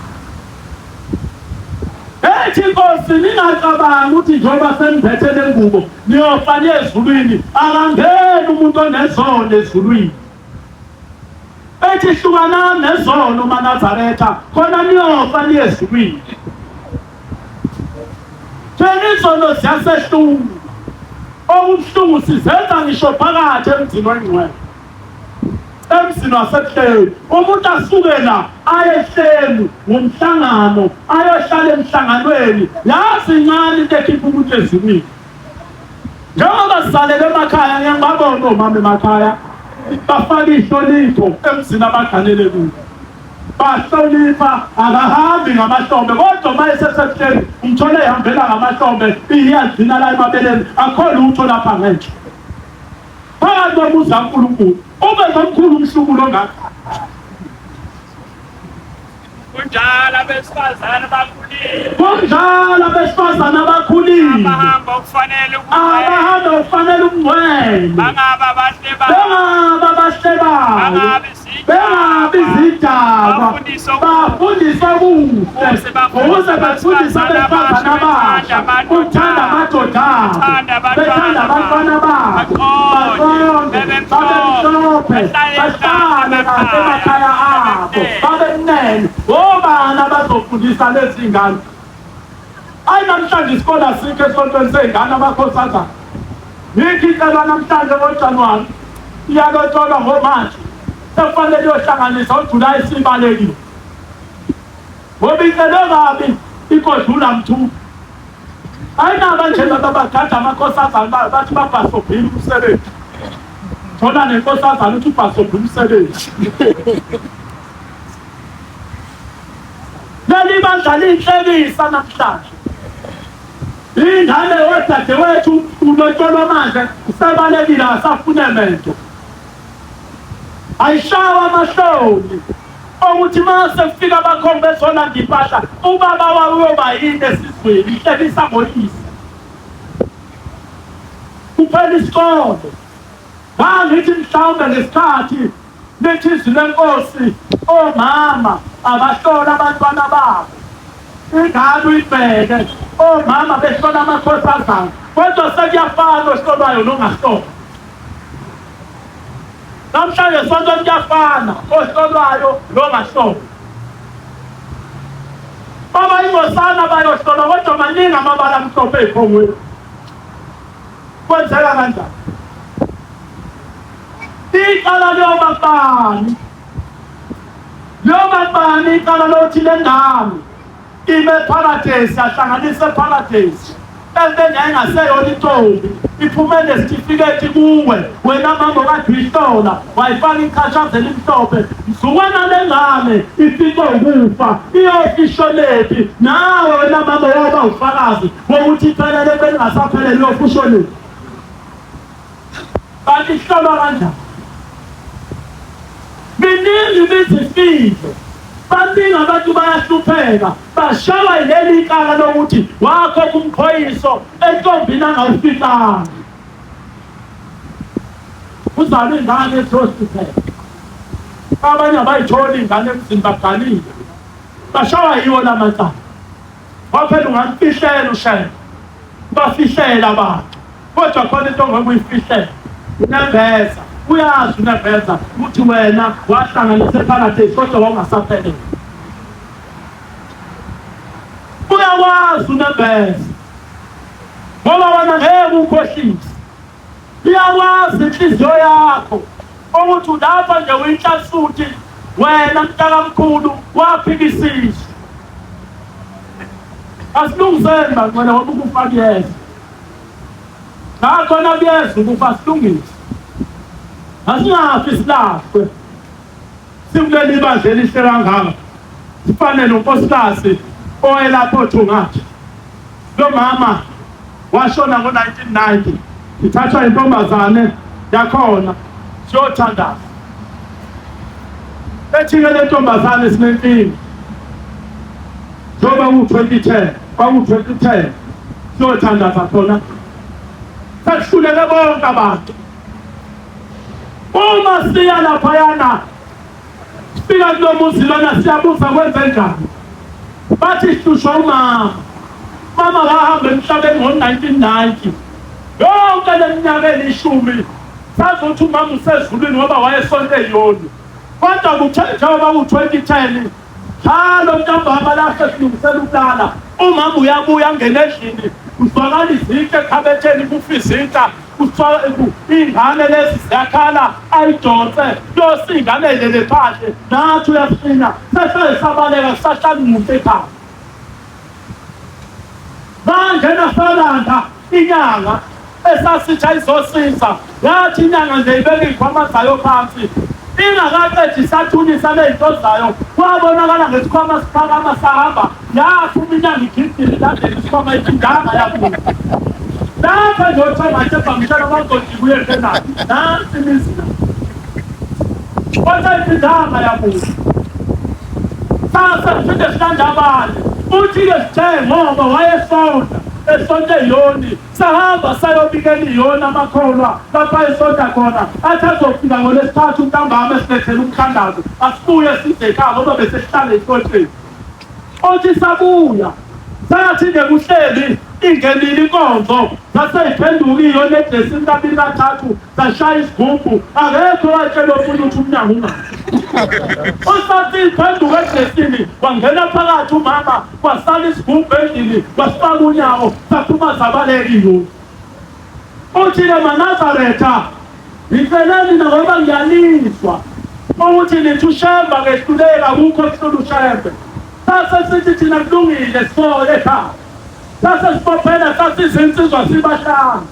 Ethi inkosi ningacabangi ukuthi njengoba seniphethe le ngubo niyofa niye ezulwini, akangeni umuntu onezono ezulwini. Ethi hlukanani nezono maNazaretha khona niyofa niye ezulwini. Thina izono ziyasehlula. Okubuhlungu sizenza ngisho phakathi emzini oyingcwele. Emzini wasebuhleni umuntu asuke la aye ehleni ngomhlangano ayohlala emhlanganweni yazi incane into ekhipha umuntu ezulwini. Njengoba sizalelwe emakhaya ngeke ngibabone omama emakhaya bafake ihlonipho emzini abaganele kuwo. Bahlonipha akahambi ngamahlombe kodwa uma esesebuhleni umthole ehambela ngamahlombe iyagcina la emabeleni akho lutho lapha ngenhla. Phakathi komuzi kaNkulunkulu ube nomkhulu umhlubulo ongaka. Kunjalo abesifazane abakhulile. Kunjalo abesifazane abakhulile. Abahamba okufanele ubungcwele. Abahamba okufanele ubungcwele. Bangaba abahlebayo. Bangaba abahlebayo. Bangabi izidakwa. Bengabi izidakwa. Bafundiswe Bafundiswe kuhle. Ukuze Ukuze bafundise abesifazane abasha ukuthanda amadoda abo. Bethanda abantwana Bethanda abantwana babo. Baqonde. Baqonde. Bebe Babe mhlophe. Bahlale Bahlale kahle emakhaya abo. Babe mnene. Obani abazofundisa lezi ngane? Ayi namhlanje isikole asikho esontweni sey'ngane amakhosazana. Yikho icelwa namhlanje ngoJanuwari iyalotsholwa ngoMashi. Sekufanele iyohlanganisa uJulayi sibalekile. Ngoba icelwe kabi Ikodlula mthu. Ayinaba nje laba bagada amakhosazane bathi babhasobhile umsebenzi. Thola nenkosazane uthi ubhasobhile umsebenzi. Leli bandla liyinhlekisa namhlanje. Ingane yodadewethu ulotsholwa manje usebalekile akasafune mento. Ayishawa amahloni okuthi uma sekufika abakhongi bezolanda impahla ubaba wawo uyoba yini esizweni ihlekisa ngoyise. Kuphela isikole. Ngangithi mhlawumbe ngesikhathi lithi izwi lenkosi omama abahlola abantwana babo ingane uyibheke omama behlola amakhosazana kodwa sekuyafana ohlolwayo nongahlolwa namhlanje sonke kuyafana ohlolwayo nongahlolwa baba ingosana bayohlolwa kodwa maningi amabala amhlophe eziphongweni Kwenzeka kanjani? Icala liyoba kubani? Liyoba kubani icala lothi le ngane ime paradise yahlanganisa eparadise enteni yayingaseyona intombi iphume nesitifiketi kuwe wena mama okade uyihlola wayifaka ichashaza elimhlophe mzukwana le ngane ifice ukufa iyofa ishonephi nawe wena mama waba ufakazi Ngokuthi iphelele bengasaphelele uyofushonile. Kanti ihlolwa kanjani? Miningi imizi ifile. Baningi abantu bayahlupheka, bashawa yileli ikala lokuthi wakhokha umqhoyiso entombini angawufihlanga. Uzalwa ingane ezohlupheka. Abanye abayitholi ingane emzini baganile. Bashawa yiwo la macala. Waphela ungamfihlela uShembe. Ubafihlela abantu. Kodwa khona into ongeke uyifihlele. Unembeza. Uyazi unembeza ukuthi wena wahlanganisa eParadise kodwa wawungasaphelele. Uyakwazi unembeza. Ngoba wena ngeke ukhohlise. Iyakwazi inhliziyo yakho ukuthi ulapha nje uyinhlasuthi wena mntakamkhulu waphikisiswa. Asilungiseni bangcwele ngoba ukufa kuyeza. Ngakho nakuyeza ukufa silungise. Asingafi silahlwe. Sikuleli bandla elihle kangaka. Sifane nonkosikazi owayelapha othungathi. Lo mama washona ngo-1990 ithathwa intombazane yakhona siyothandaza. Ethi-ke le ntombazane sinenkinga njengoba ku-2010 kwaku-2010 siyothandaza khona sekuhluleke bonke abantu uma siya laphayana Sifika kulo muzi lona siyabuza kwenze njani. Bathi hlushwa umama. Mama wahamba emhlabeni ngo-1990. Yonke le minyaka elishumi sazi ukuthi umama usezulwini ngoba wayesonto eyoni. Kodwa kuthe njengoba ku-2010 njalo ntambama la sesilungisela ukulala umama uyabuya angene endlini kuzwakala izinto ekhabetheni kufa izinta Iy'ngane lezi ziyakhala ayidonse yose iy'ngane lele phandle nathi uyasina sesele sabaleka kusahlali muntu ekhaya manje nasalanda inyanga esasithi ayizosiza yathi inyanga nje ibeka iy'khwama zayo phansi ingakaqedi isathunisa ley'nto zayo kwabonakala ngesikhwama siphakama sahamba Yaphuma inyanga igidile ilandela isikhwama iphindanga yabuya. Lapha nje othiwa ngathi bamshela bangojika uye eKhenani. Nansi imizi la. Kodwa iphindanga yabuya. Sase siphinde silanda abanye. Uthi-ke sithe ngoba wayesonta esonta eyoni sahamba sayobikela iyona amakholwa lapha esonta khona athi azofika ngolwesithathu ntambama esilethela umthandazo asibuye size ekhaya ngoba besesihlala esontweni Othi sabuya sathi nekuhleli ingenile inkonzo saseyiphenduka iyona edresini kabili kathathu sashaya isigubhu akekho watshela omunye ukuthi umnyango ungaphi usathi iphenduka edresini wangena phakathi umama kwasala isigubhu endlini wasifaka unyawo saphuma sabaleka iyona uthi-ke manazaretha ngicele nina ngoba ngiyanizwa ukuthi nithi ushembe akehluleki akukho okuhlula ushembe. Sase sithi thina kulungile sifole ekhaya. Sase sibophela sasizinsizwa sibahlanu.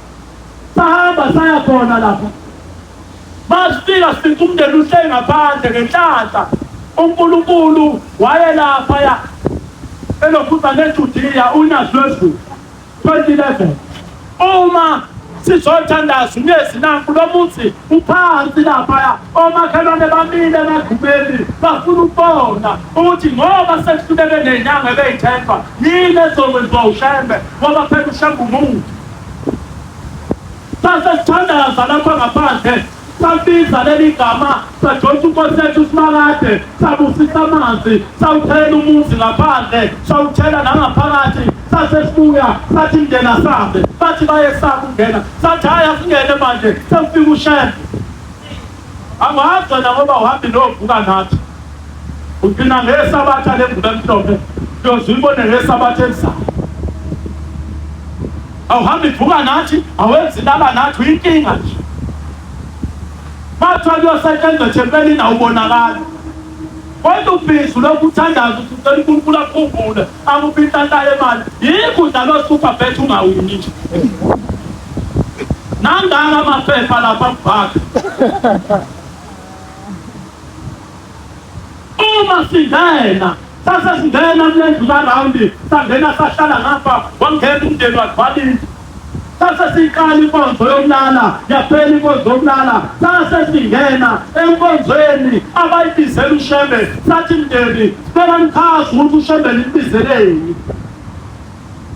Sahamba saya khona lapha. Masifika sifica umndeni uhleli ngaphandle ngenhlanhla. UNkulunkulu wayelapha ya elokhuza neJudiya unyazi lwezulu 2011 uma sizothandaza unyezi nanku lo muzi uphansi laphaya omakhelwane bamile emagqumeni bafuna ukubona ukuthi ngoba sekuhluleke nenyanga ebeyithemba yini ezokwenziwa ushembe ngoba phela ushembe umuntu. Sase sithandaza lapha ngaphandle sabiza leli gama sadonsa inkosi yethu simakade sabusisa amanzi sawuthela umuzi ngaphandle sawuthela nangaphakathi sase sibuya sathi mndeni asambe bathi bayesaba ukungena sathi hhayi asingene manje sekufika ushembe angazi wena ngoba uhambi novuka nathi ugcina ngesabatha lengubo emhlophe uyoze uyibone ngesabatha elizayo awuhambi vuka nathi awenzi lala nathi uyinkinga nje bathiwa kuyosetshenzwa ethempelini awubonakali kodwa ubhizi ulokhu uthandaza ukuthi ucela uNkulunkulu akukhumbule akuphi inhlanhla yemali yikho udlala osuper bet ungawini nje nangaka amaphepha lapha kubhaka Uma singena sase singena kule ndlu karawundi sangena sahlala ngapha wangena umndeni wagcwala indlu sase siqala inkonzo yokulala yaphela inkonzo yokulala sase singena enkonzweni abayibizela ushembe sathi mndeni sicela nichaze ukuthi ushembe nimbizeleni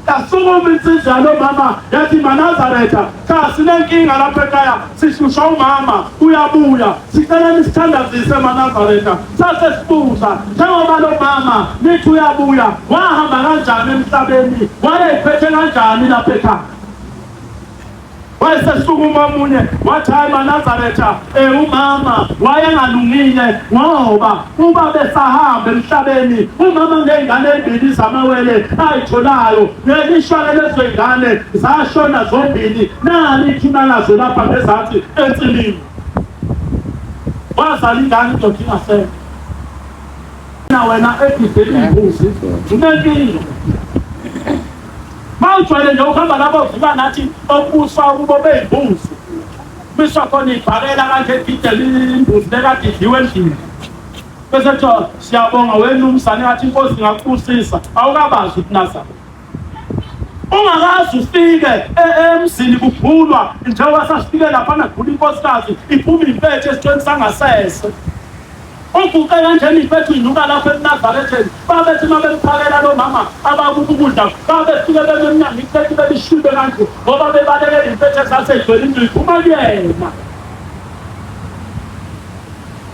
Yasukuma insizwa yalo mama yathi maNazaretha cha sinenkinga lapha ekhaya sihlushwa umama uyabuya sicela nisithandazise maNazaretha sase sibuza njengoba lo mama nithi uyabuya wahamba kanjani emhlabeni wayeyiphethe kanjani lapha ekhaya Wayesesukuma omunye wathi hayi maNazaretha um umama wayengalungile ngoba uba besahamba emhlabeni umama ngey'ngane ey'mbili zamawele ayitholayo ngelishwa-ke lezo y'ngane zashona zombili nali ithuna lazo lapha ngezansi ensimini wazala ingane indoda ingasekho na wena edideni imbuzi unenkinga Mawujwayele nje ukuhamba labo vuka nathi okubuswa kubo beyimbuzi. Miswa khona ibhakela kanje edidela imbuzi lekade idliwe endlini. Bese kuthiwa siyabonga wena umsane ngathi inkosi ingakubusisa awukabazi ukuthi Nazareth. Ungakaze ufike emzini kugulwa njengoba sasifike lapha nagula inkosikazi iphuma impethe esithweni sangasese. Uguqe kanjena impethu inuka lapho eNazaretheni. Babethi uma bemphakela lo mama abakuba ukudla babesuke beme emnyango impethu bebishwibe kanje ngoba bebalekela impethu esasegcwele indlu iphuma kuyena.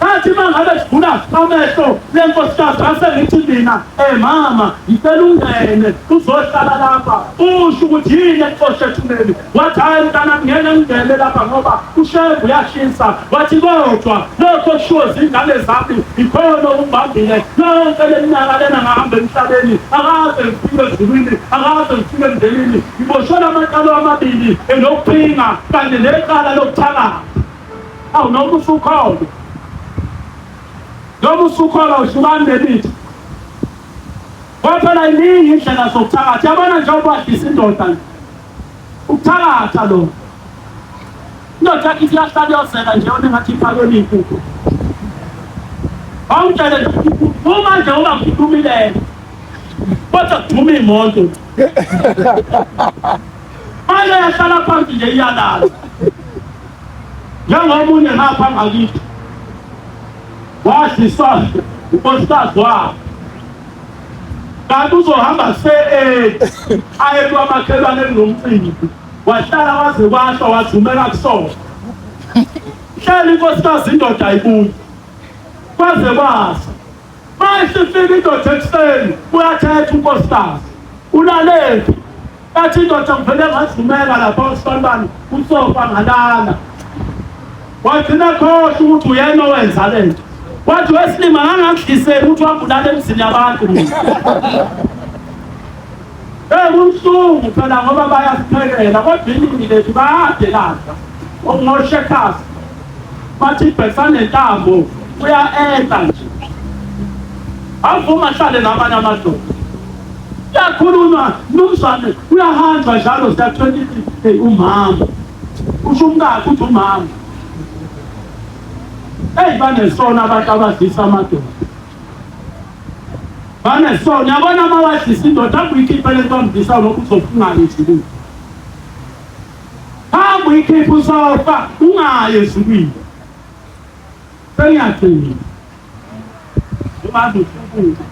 Bathi uma ngabe sivula amehlo le nkosikazi ngase ngithi mina eh mama ngicela ungene uzohlala lapha usho ukuthi yini ekuxoshe ethuneni Wathi hayi mntanami ngeke ngingene lapha ngoba ushembe uyashisa. Wathi kodwa lokho okushiwo zingane zami ikhona okungibambile yonke le minyaka lena ngahamba emhlabeni akaze ngifike ezulwini akaze ngifike emndenini ngiboshwe amacala amabili elokuphinga kanye necala lokuthakatha. Awu noma usukholwa noma usukholwa uhlukani nemithi ngoba phela iningi indlela zokuthakatha yabona njengoba wadlisa indoda nje Ukuthakatha lo. Indoda yakhe ithi iyahlala iyozela nje yona engathi iphakele iy'nkukhu. Awungitshele nje uma nje uba ngikhulumile kodwa kuduma iy'moto. Manje yahlala phansi nje iyalala. Njengomunye ngapha ngakithi wadliswa unkosikazi wakhe kanti uzohamba se-eight aye kwamakhelwane kunomcimbi wahlala waze kwasho wazumeka kusona hlala inkosikazi indoda ayibuyi kwaze kwasa mayisifika indoda ekuseni uyathetha unkosikazi ulalephi Athi indoda ngivele ngazumeka lapha usibanibani usofa ngalala. Wagcina khohlwa ukuthi uyena owenza le nto. Wathi wesilima ngangakudliseli ukuthi wabulala emzini yabantu mina. Eh kubuhlungu phela ngoba bayasiphekela kodwa iningi lethu kade ladla. Okungoshekhazi bathi ibhekisane nentambo uya-enta nje. Avuma ahlale namanye amadoda. Kuyakhulunywa mnumzane uyahanjwa njalo siya 23 hey umama. Usho umkakhe uthi umama. Hey banesono abantu abadlisa amadoda. Banesono yabona uma wadlisa indoda akuyikhiphe lento amdlisa lokhu uzofungana ezulwini. Hamba uyikhiphe usofa ungayi ezulwini. Sengiyagcina. Ungaze uhlubuke.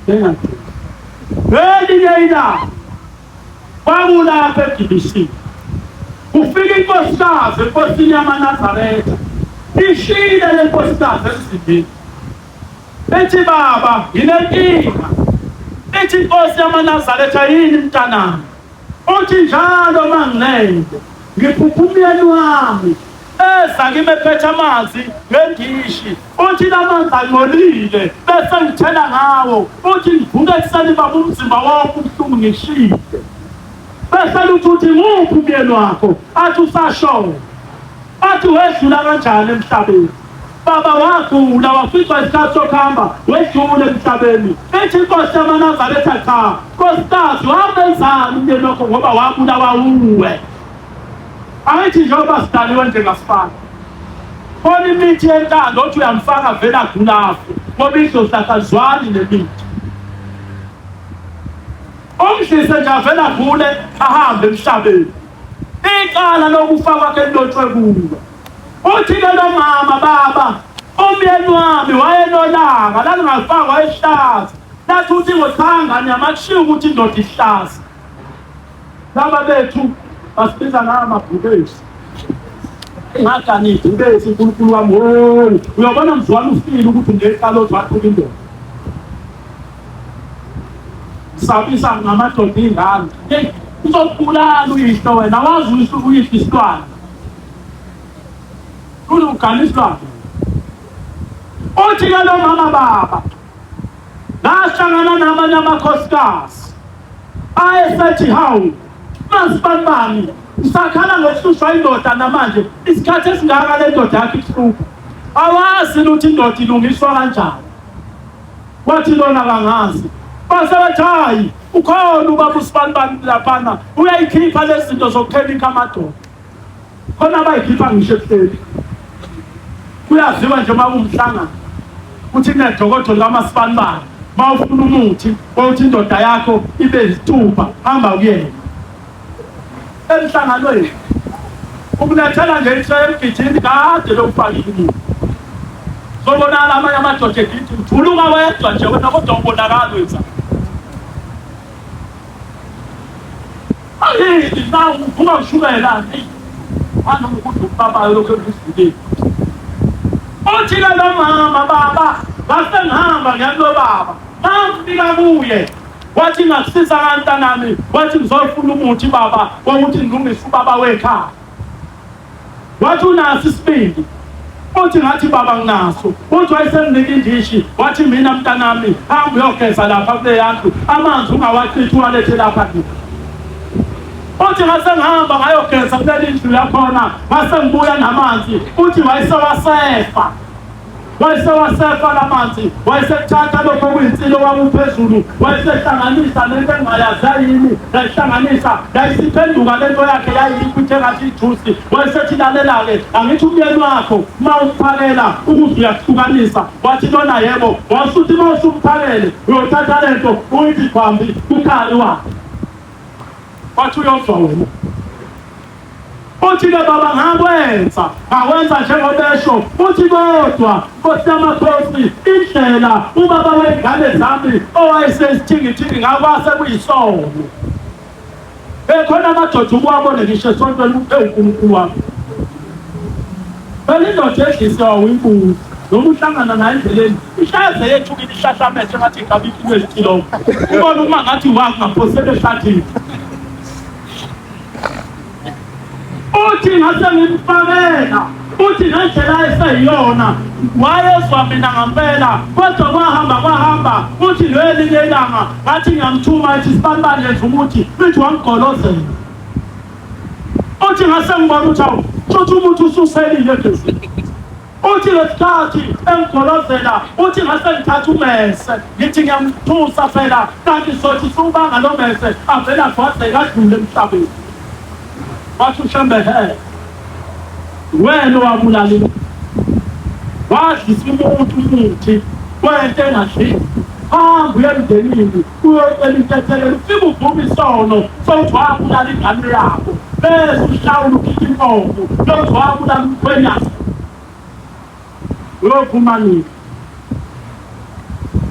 Sengiyagcina. Ngelinye ilanga kwakulapha eGibisini. Kufika inkosikazi enkosini yamaNazaretha. Ishile le nkosikazi emzimbeni. Ethi baba nginenkinga. Ithi inkosi yamaNazaretha yini mntanami? Uthi njalo mangilele ngiphupha umyeni wami eza kimi ephethe amanzi ngendishi uthi lamanzi angcolile bese ngithela ngawo uthi ngivuke ekuseni baba umzimba wonke ubuhlungu ngishile bese luthi uthi muphi umyeni wakho athi usashona Athi wedlula kanjani emhlabeni? Baba wagula waficwa isikhathi sokuhamba wedlula emhlabeni. Ithi inkosi yamaNazaretha cha, nkosikazi wamenzani umyeni wakho ngoba wabulawa uwe. Angithi njengoba sidaliwe nje ngasifana. Khona imithi yentando othi uyamfaka vele agula afe ngoba idlozi akazwani nemithi. Umdlise nje avele agule ahambe emhlabeni. Icala lokufa kwakhe lilotshwe kuwe. Uthi-ke lo mama, baba, umyeni wami wayenolaka, lalingafakwa ehlaza. Lathi uthi ngochanga nyama kushiwo ukuthi indoda ihlaza. Laba bethu basibiza ngamabhubesi. Ngagani ibhubesi uNkulunkulu wami, wo uyobona mzwana ufile ukuthi unecala ozwathuka indoda. Sabisa ngamadoda ingane. Hey, uzokubulala uyihlo wena, wazi uyihlo uyihlo isilwane. Uzogana isilwane. Uthi ke lo mama baba ngahlangana namanye amakhosikazi ayesethi hawu masibanibani usakhala ngokuhlushwa indoda namanje isikhathi esingaka le ndoda yakho ikuhlupha awazi ukuthi indoda ilungiswa kanjani Wathi lona kangazi. Base bathi hayi ukhona ubaba usibanibani laphana uyayikhipha lezi zinto zokukhelikha amadoda. Khona abayikhipha ngisho ebuhleli. Kuyaziwa nje uma kuwumhlangano ukuthi kunedokodo likaMasibanibani uma ufuna umuthi wokuthi indoda yakho ibe yisithupha hamba kuyena. Emhlanganweni ukulethela nje inhla emgijini kade lokufakile umuntu. Sobonakala amanye amadoda egidi ujuluka wedwa nje wena kodwa ubonakala wenza. Ayini na uvuka ushukela nje. Ana ukuthi ubabayo lokho ekuzibeni. Uthi ke lo mama baba ngase ngihamba ngiyalo baba. Ngafika kuye wathi ngakusiza kantanami wathi ngizofuna umuthi baba wokuthi ngilungise ubaba wekhaya. Wathi unaso isibindi. Uthi ngathi baba nginaso. Uthi wayesenginika indishi wathi mina mntanami hamba uyogeza lapha kule yandlu amanzi ungawachithi uwalethe lapha kimi. Uthi ngase ngihamba ngayogeza kuleli ndlu yakhona ngase ngibuya namanzi uthi wayesewasefa. Wayesewasefa la manzi, wayesethatha lokho okuyinsilo kwakuphezulu, wayesehlanganisa nento engayazi yayini, yayihlanganisa, yayisiphenduka lento yakhe yayikho ithe ngathi ijusi. Wayesethi lalela-ke, angithi umyeni wakho uma umphakela ukuze uyakuhlukanisa, wathi lona yebo, wasuthi uma usumphakele uyothatha lento uyithi gwambi kukhali wakhe. Wathi uyozwa wena. Uthi ke baba ngakwenza, ngakwenza njengobesho. Uthi kodwa Nkosi yamakhosi, indlela ubaba wey'ngane zami owayesesithingithingi ngakwase kuyisono. Bekhona amadoda ukuwabone ngisho esontweni uphe uNkulunkulu wami. Phela indoda edlisiwa uyimbuzi noma uhlangana naye endleleni ihlaze yethukile ihlahla amehlo engathi igabe ikilo elitilongo. Ubona uma ngathi wakungaphosela ehlathini. Uthi ngase ngimfakela uthi ngendlela eseyiyona wayezwa mina ngampela kodwa kwahamba kwahamba uthi lwelinye ilanga ngathi ngiyamthuma ethi sibanibani yenza umuthi lithi wangigolozela uthi ngase ngibona ukuthi awu shuthi umuthi ususelile egezini. Uthi lesikhathi engigolozela uthi ngase ngithatha umese ngithi ngiyamthusa phela kanti sothi subanga lo mese avele agwazeke adlule emhlabeni. Wathi uShembe he wena owabulala wadlisa umuntu umuthi wento engadliwa hamba uye emndenini uyocela intethelelo ufike uvume isono sokuthi wabulala ingane yakho bese uhlawula ukhipha inkomo yokuthi wabulala umkhwenyana. Uyovuma nini?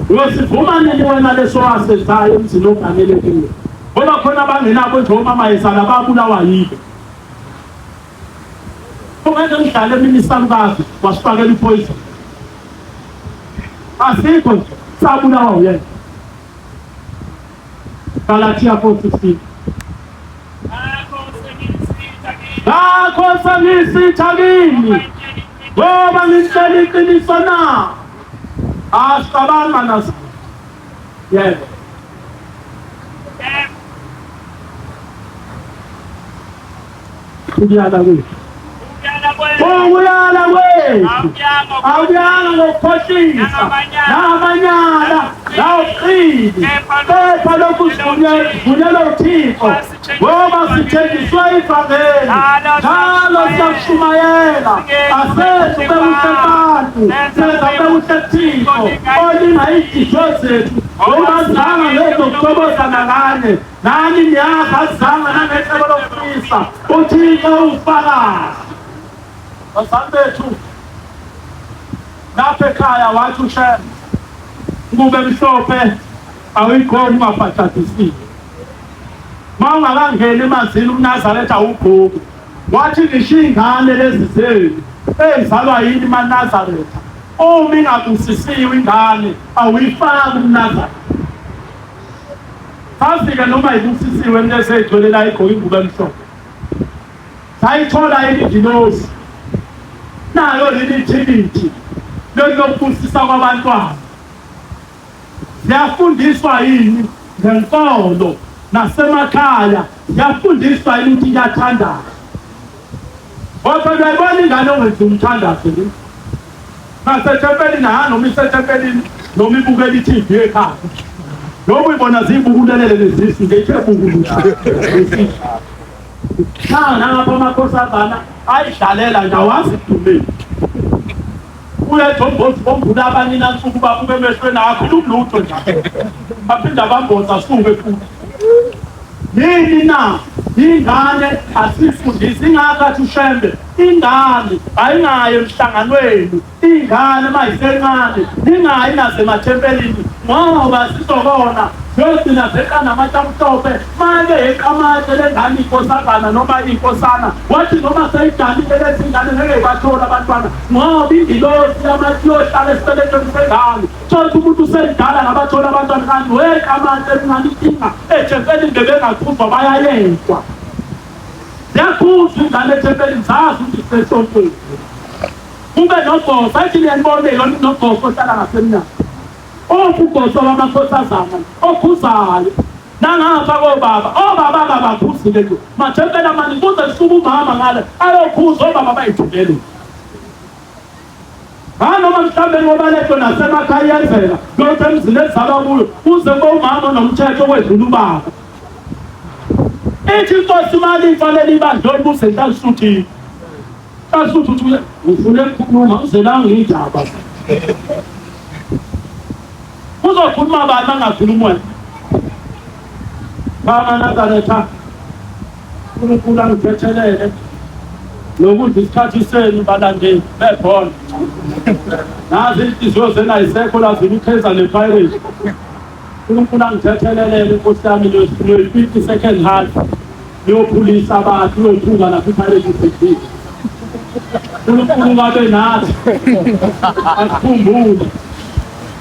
Uyosivuma nini wena leso wasenzayo emzini oganele kuwo? Ngoba khona abangenabo nje omama yezala babulawa yibo. Ungeke ngidlale mina isalukazi wasifakela ipoison. Asikho nje sabulawa uyena. Galatia 4:16. Ngakho sengisitha kini ngoba ngitshela iqiniso na? Asicabangi manazi. Yebo. Ukuyala kwethu. Ukuyala kwethu akuyanga ngokukhohlisa namanyala nawuqili, kepha lokhu sivunyelwe uThixo ngoba sithenjiswe ivangeli njalo siyakushumayela. Asenzi bekuhle abantu, senza bekuhle kuThixo olinga iy'nhliziyo zethu ngoba azange ngezokuchoboza nakanye nani niyakha azange nangecebo lokufisa. UThixo ufakazi. Bazali bethu lapha ekhaya wathi uShembe kube mhlophe awuyigqoki ungabhajadisiwe. Uma ungakangeni emanzini umNazaretha awugqoki. Wathi ngisho iy'ngane lezi zenu ey'zalwa yini maNazaretha, uma ingabusisiwe ingane awuyifaki umNazaretha. Safika noma ibusisiwe lezi ey'gcwele la igqoke ingubo emhlophe. Sayithola ingilosi nayo leli thikithi leli lokubusisa kwabantwana. Ziyafundiswa yini ngenkolo nasemakhaya? Ziyafundiswa yini ukuthi iyathandaza? Kodwa uyayibona ingane ongenzi umthandazo nje nasethempelini, ha noma isethempelini noma ibukela i-TV ekhaya, noma uyibona ziyibukulelele lezisu nje ithe bukulu. Cha nangapha amakhosazana ayidlalela nje awazi kudumile. Uyejombozi bombula abanye nansuku babuke emehlweni akho lulutho nje. Baphinde abamboza suke futhi. Yini na? Ingane asifundisi ingakho athi uShembe ingane ayingayi emhlanganweni Ingane uma isencane ningayi nazo emathempelini ngoba zizobona ziyogcina zeqa namatshe amhlophe. Make yeqa amatshe lengane inkosazana noma inkosana, wathi noma seyiganile lezi ngane ngeke ibathole abantwana ngoba ingilosi yamatshe iyohlala esibelethweni sengane. Thola umuntu usemdala ngabathola abantwana kanti weqa amatshe emncane inkinga ethempelini bebengakhuzwa bayayekwa. Ziyakhuzwa ingane ethempelini zazi ukuthi sisesontweni. Kube nogoso, ayithi niyanibona yona nogoso ohlala ngasemnyango. Uphi ugoso wamakhosazana okhuzayo? Nangapha kobaba, obaba ababakhuzile nje. Mathempela mani kuze kusuke umama ngale ayokhuza obaba bayithulele. Ha noma mhlambe ngoba lento nasemakhaya iyenzeka lokho emzini ezalwa kuyo kuze kube umama onomthetho okwedlula ubaba. Ithi inkosi imali ifanele ibandla olubuze enhlansuthini. Asuthu uthi ufuna ukukhuluma uzelanga indaba. Uzokhuluma bani angakhuluma wena? Baba Nazaretha, uNkulunkulu angithethelele nokudla isikhathi senu balandeli bebhola. Nazi inhliziyo zenu ayisekho la zikukheza nePirates. uNkulunkulu angithethelelele Nkosi yami niyoyifica i-second half niyophulisa abantu niyothuka lapho iPirates isedlile. uNkulunkulu kabe nathi asikhumbule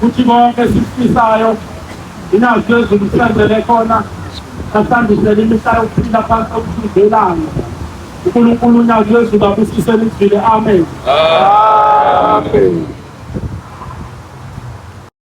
ukuthi konke esikufisayo inazi lezulu senzele khona asandisele imihla yokuphila phansi okuthundelana. uNkulunkulu unyazi lwezulu abusise lizwile. Amen. Amen.